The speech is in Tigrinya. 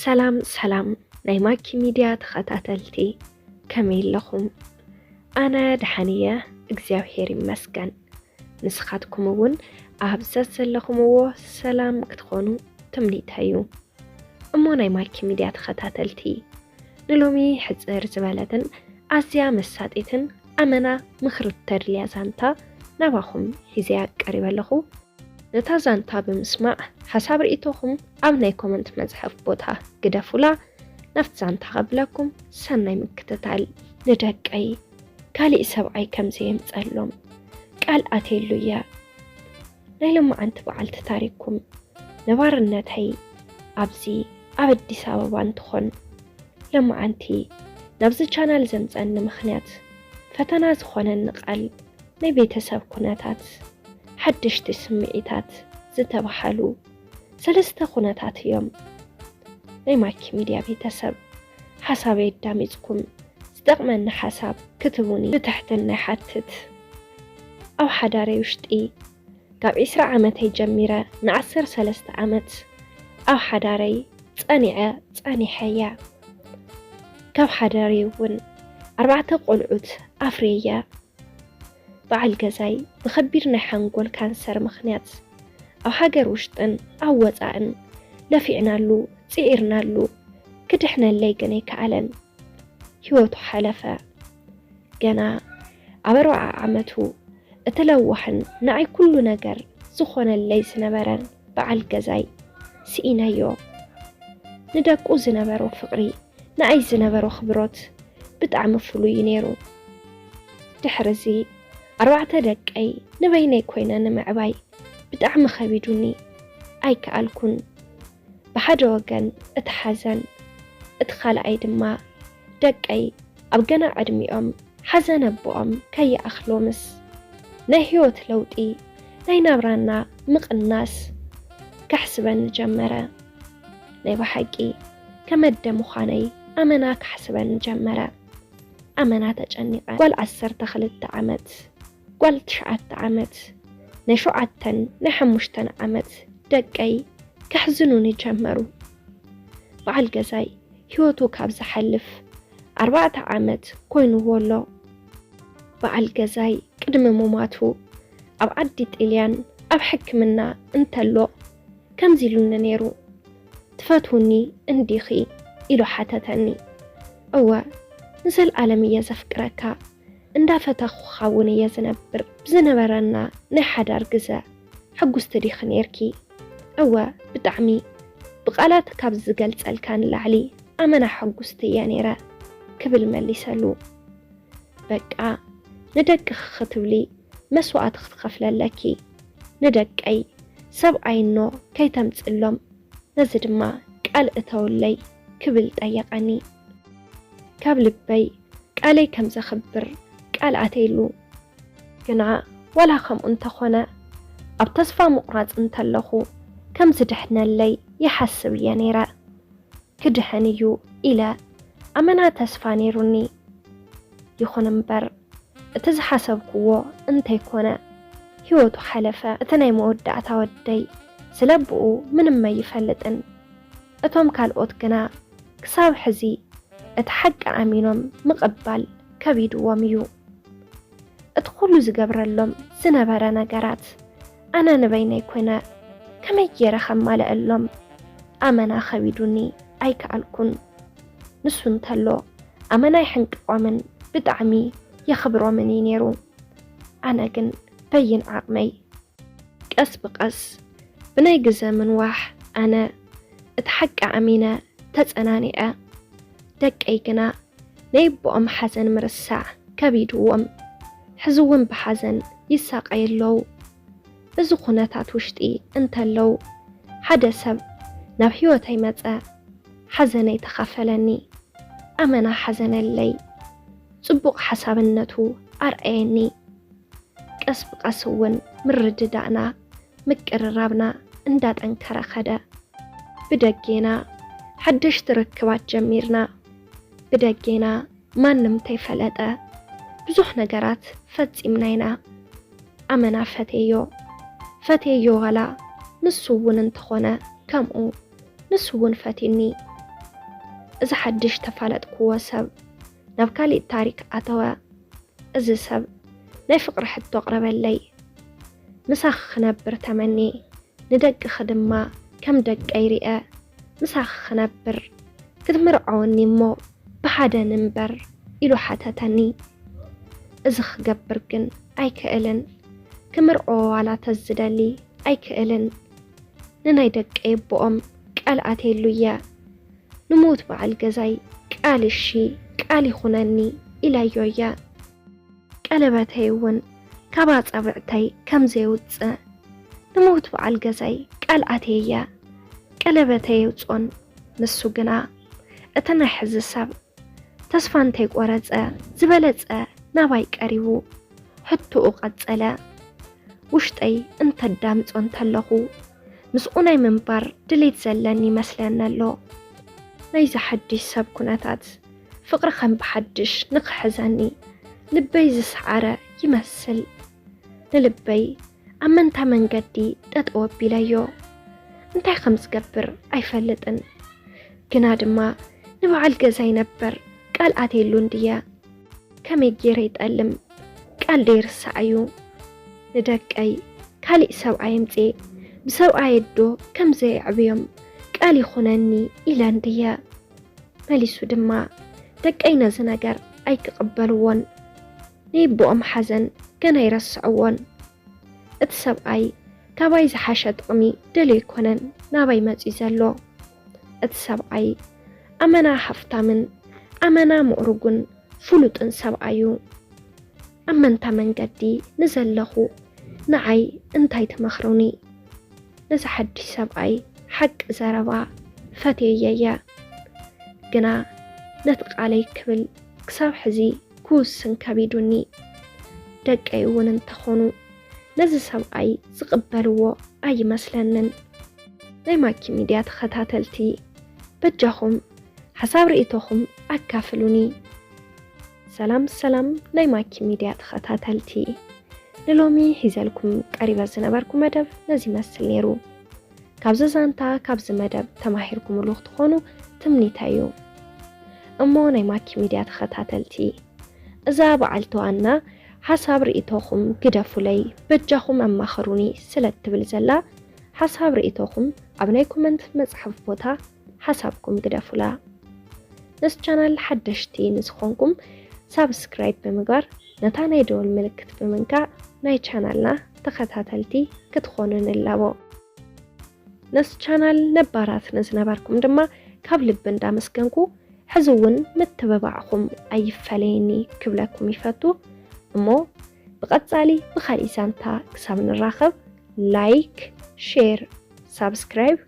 ሰላም ሰላም ናይ ማኪ ሚድያ ተኸታተልቲ፣ ከመይ ኣለኹም? ኣነ ደሓን እየ፣ እግዚኣብሔር ይመስገን። ንስኻትኩም እውን ኣብ ዘዘለኹምዎ ሰላም ክትኾኑ ትምኒተይ እዩ። እሞ ናይ ማኪ ሚድያ ተኸታተልቲ፣ ንሎሚ ሕጽር ዝበለትን ኣዝያ መሳጢትን ኣመና ምኽሪ እተድልያ ዛንታ ናባኹም ሒዘያ ቀሪበ ኣለኹ። ነታ ዛንታ ብምስማዕ ሓሳብ ርእይቶኹም ኣብ ናይ ኮመንት መጽሓፍ ቦታ ግደፉላ። ናብቲ ዛንታ ከብለኩም ሰናይ ምክትታል። ንደቀይ ካሊእ ሰብኣይ ከም ዘየምጸሎም ቃል ኣትየሉ እየ። ናይ ሎማዓንቲ በዓልቲ ታሪክኩም ነባርነተይ ኣብዚ ኣብ ኣዲስ ኣበባ እንትኾን፣ ሎማዓንቲ ናብዚ ቻናል ዘምጸኒ ምኽንያት ፈተና ዝኾነኒ ቃል ናይ ቤተሰብ ኩነታት፣ ሓደሽቲ ስምዒታት ዝተባሃሉ ሰለስተ ኩነታት እዮም። ናይ ማኪ ሚድያ ቤተሰብ፣ ሓሳበይ ኣዳሚፅኩም ዝጠቕመኒ ሓሳብ ክትቡኒ ብትሕትና ይሓትት። ኣብ ሓዳረይ ውሽጢ ካብ ዒስራ ዓመተይ ጀሚረ ንዓሰርተ ሰለስተ ዓመት ኣብ ሓዳረይ ጸኒዐ ጸኒሐ እየ። ካብ ሓዳረይ እውን ኣርባዕተ ቆልዑት ኣፍርየ እየ። በዓል ገዛይ ብኸቢድ ናይ ሓንጎል ካንሰር ምኽንያት ኣብ ሃገር ውሽጥን ኣብ ወጻእን ለፊዕናሉ፣ ጽዒርናሉ፣ ክድሕነለይ ግን ኣይከኣለን። ህይወቱ ሓለፈ። ገና ኣብ ኣርብዓ ዓመቱ እቲ ለዋህን ንዓይ ኩሉ ነገር ዝኾነለይ ዝነበረን በዓል ገዛይ ስኢነዮ። ንደቁ ዝነበሮ ፍቕሪ፣ ንዓይ ዝነበሮ ኣኽብሮት ብጣዕሚ ፍሉይ እዩ ነይሩ። ድሕሪ እዚ ኣርባዕተ ደቀይ ንበይነይ ኮይነ ንምዕባይ ብጣዕሚ ኸቢዱኒ። ኣይከኣልኩን። ብሓደ ወገን እቲ ሓዘን፣ እቲ ኻልኣይ ድማ ደቀይ ኣብ ገና ዕድሚኦም ሓዘን ኣቦኦም ከይኣኽሎምስ ናይ ህይወት ለውጢ፣ ናይ ናብራና ምቕናስ ከሕስበኒ ጀመረ። ናይ ብሓቂ ከመደ ምዃነይ ኣመና ከሕስበኒ ጀመረ። ኣመና ተጨኒቐ። ጓል ዓሰርተ ክልተ ዓመት፣ ጓል ትሽዓተ ዓመት፣ ናይ ሸውዓተን ናይ ሓሙሽተን ዓመት ደቀይ ከሕዝኑኒ ጀመሩ። በዓል ገዛይ ህይወቱ ካብ ዝሓልፍ ኣርባዕተ ዓመት ኮይንዎ ኣሎ። በዓል ገዛይ ቅድሚ ምሟቱ ኣብ ዓዲ ጥልያን ኣብ ሕክምና እንተሎ ከምዚ ኢሉኒ ነይሩ፣ "ትፈትውኒ እንዲኺ?" ኢሉ ሓተተኒ። "እወ፣ ንዘለኣለም እየ ዘፍቅረካ፣ እንዳፈተኹኻ እውን እየ ዝነብር። ብዝነበረና ናይ ሓዳር ግዘ ሕጉስቲ ዲኺ ነይርኪ?" "እወ፣ ብጣዕሚ፣ ብቓላት ካብ ዝገልጸልካ ንላዕሊ ኣመና ሕጉስቲ እየ ነይረ" ክብል መሊሰሉ። "በቃ፣ ንደቅኺ ክትብሊ መስዋእቲ ክትኸፍሊ ኣለኪ። ንደቀይ ሰብኣይ እኖ ከይተምጽሎም፣ ነዚ ድማ ቃል እተውለይ" ክብል ጠየቐኒ። ካብ ልበይ ቃለይ ከም ዘኽብር ቃል ኣተይሉ። ግና ዋላ ከምኡ እንተኾነ፣ ኣብ ተስፋ ምቑራጽ እንተለኹ፣ ከም ዝድሕነለይ ይሓስብ እየ ነይረ። ክድሕን እዩ ኢለ ኣመና ተስፋ ነይሩኒ። ይኹን እምበር፣ እቲ ዝሓሰብክዎ እንተይኮነ፣ ህይወቱ ሓለፈ። እቲ ናይ መወዳእታ ወደይ ስለ ኣቦኡ ምንም ኣይፈልጥን። እቶም ካልኦት ግና ክሳብ ሕዚ እቲ ሓቂ ኣሚኖም ምቕባል ከቢድዎም እዩ። እቲ ኩሉ ዝገብረሎም ዝነበረ ነገራት ኣነ ንበይነይ ኮይነ ከመይ ገይረ ከማልኣሎም ኣመና ከቢዱኒ ኣይከኣልኩን። ንሱ እንተሎ ኣመና ይሕንቅቖምን ብጣዕሚ የኽብሮምን እዩ ነይሩ። ኣነ ግን በይን ዓቕመይ ቀስ ብቐስ ብናይ ግዘ ምንዋሕ ኣነ እቲ ሓቂ ኣሚነ ተጸናኒዐ። ደቀይ ግና ናይ ኣቦኦም ሓዘን ምርሳዕ ከቢድዎም፣ ሕዚ እውን ብሓዘን ይሳቐዩ ኣለዉ። በዚ ኩነታት ውሽጢ እንተለዉ፣ ሓደ ሰብ ናብ ህይወተይ መጸ። ሓዘነይ ተኻፈለኒ። ኣመና ሓዘነለይ። ጽቡቕ ሓሳብነቱ ኣርኣየኒ። ቀስ ብቐስ እውን ምርድዳእና፣ ምቅርራብና እንዳጠንከረ ኸደ። ብደጌና ሓደሽቲ ርክባት ጀሚርና። ብደጌና ማንም እንተይፈለጠ ብዙሕ ነገራት ፈጺምና ኢና። ኣመና ፈቴዮ፣ ፈቴዮ ዋላ ንሱ እውን እንተኾነ ከምኡ፣ ንሱ እውን ፈቲኒ። እዚ ሓድሽ ተፋለጥክዎ ሰብ ናብ ካሊእ ታሪክ ኣተወ። እዚ ሰብ ናይ ፍቕሪ ሕቶ ኣቕረበለይ። ምሳኺ ክነብር ተመንየ፣ ንደቅኺ ድማ ከም ደቀይ ሪኤ ምሳኺ ክነብር፣ ክትምርዐወኒ እሞ ብሓደ ንንበር ኢሉ ሓተተኒ። እዚ ክገብር ግን ኣይክእልን። ክምርዖ ዋላ ተዝደሊ ኣይክእልን። ንናይ ደቀይ ኣቦኦም ቃል ኣትየሉ እየ። ንሙት በዓል ገዛይ ቃል እሺ ቃል ይኹነኒ ኢለዮ እየ። ቀለበተይ እውን ካብ ኣጻብዕተይ ከም ዘይውጽእ ንሙት በዓል ገዛይ ቃል ኣትየ እየ። ቀለበተይ የውጽኦን ንሱ ግና እቲ ናይ ሕዚ ሰብ ተስፋ እንተይቆረጸ ዝበለጸ ናባይ ቀሪቡ ሕቶኡ ቀጸለ። ውሽጠይ እንተዳምጾ እንተለኹ ምስኡ ናይ ምንባር ድሌት ዘለኒ ይመስለኒ ኣሎ። ናይዚ ሓድሽ ሰብ ኩነታት ፍቕሪ ከም ብሓድሽ ንኽሕዘኒ ልበይ ዝሰዓረ ይመስል። ንልበይ ኣብ መንታ መንገዲ ጠጠው ኣቢለዮ። እንታይ ከም ዝገብር ኣይፈልጥን። ግና ድማ ንበዓል ገዛይ ነበር ቃል ኣትየሉ እንድየ። ከመይ ገይረ ይጠልም ቃል ደይርስዓዩ። ንደቀይ ካሊእ ሰብኣይ ኣምፅየ ብሰብኣየ ኣዶ ከም ዘየዕብዮም ቃል ይኹነኒ ኢለ እንድየ። መሊሱ ድማ ደቀይ ነዚ ነገር ኣይክቕበልዎን ናይ ኣቦኦም ሓዘን ገና ኣይረስዕዎን። እቲ ሰብኣይ ካባይ ዝሓሸ ጥቕሚ ደልዩ ኣይኮነን ናባይ መፅዩ ዘሎ። እቲ ሰብኣይ ኣመና ሃፍታምን ኣመና ምዕሩግን ፍሉጥን ሰብኣይ እዩ። ኣብ መንታ መንገዲ ንዘለኹ ንዓይ እንታይ ትመኽሩኒ? ነዚ ሓድሽ ሰብኣይ ሓቂ ዘረባ ፈትየዮ እየ። ግና ነቲ ቃለይ ክብል ክሳብ ሕዚ ክውስን ከቢዱኒ። ደቀይ እውን እንተኾኑ ነዚ ሰብኣይ ዝቕበልዎ ኣይመስለንን። ናይ ማኪ ሚድያ ተኸታተልቲ በጃኹም ሓሳብ ርእይቶኹም ኣካፍሉኒ። ሰላም ሰላም ናይ ማኪ ሚድያ ተኸታተልቲ፣ ንሎሚ ሒዘልኩም ቀሪበ ዝነበርኩ መደብ ነዚ ይመስል ነይሩ። ካብዚ ዛንታ ካብዚ መደብ ተማሂርኩምሉ ክትኾኑ ትምኒተይ እዩ። እሞ ናይ ማኪ ሚድያ ተኸታተልቲ እዛ በዓልቲ ዋና ሓሳብ ርእይቶኹም ግደፉለይ በጃኹም ኣማኽሩኒ ስለ እትብል ዘላ ሓሳብ ርእይቶኹም ኣብ ናይ ኮመንት መፅሓፍ ቦታ ሓሳብኩም ግደፉላ። ነዚ ቻናል ሓደሽቲ ንዝኾንኩም ሳብስክራይብ ብምግባር ነታ ናይ ደወል ምልክት ብምንካእ ናይ ቻናልና ተኸታተልቲ ክትኾኑ ንላቦ። ነዚ ቻናል ነባራት ንዝነበርኩም ድማ ካብ ልቢ እንዳመስገንኩ ሕዚ እውን ምትብባዕኹም ኣይፈለየኒ ክብለኩም ይፈቱ። እሞ ብቐጻሊ ብኻሊእ ዛንታ ክሳብ ንራኸብ ላይክ፣ ሼር፣ ሳብስክራይብ